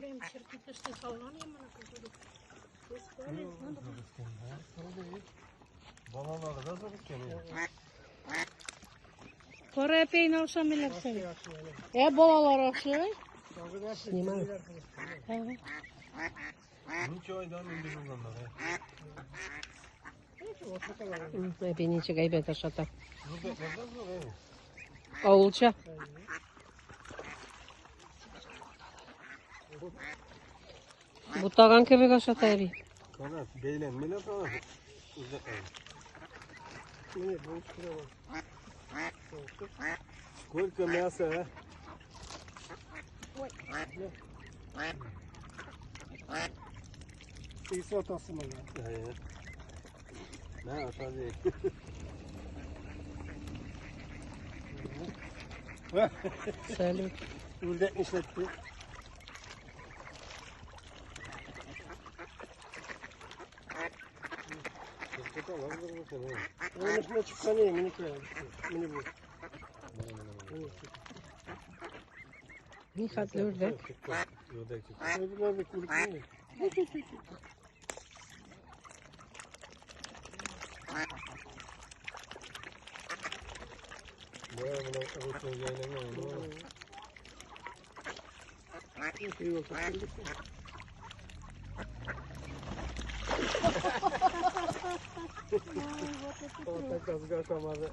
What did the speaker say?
Беләм, черкетешне салган ямана күрде. Балалары да зур икән. Кара әпәйне ашамыйлар сәне. Ә балалар ашый. Снимаю. Ага. Ничә айдан инде булганнар, ә? Әби ничек әйбәт ашата. Үрдәкләр дә зур, ә? Авылча. Бутаган кебек ашата әби. Кара, бәйләнмиләр сана. Үрдәкләр. Сколько мяса, а? Әйе. Мә, аша ди. Салют. Үрдәк нишләтте? Куркыталар бер бөтен, ә. Менә чыккан иде, минеке. Менә бу. Ни хәтле үрдәк. Чыкты. Үрдәк чыкты. Öbürler de kuyruklu. Менә менә ручной җәйләнгән, менә. Ortak gazga aşamadı.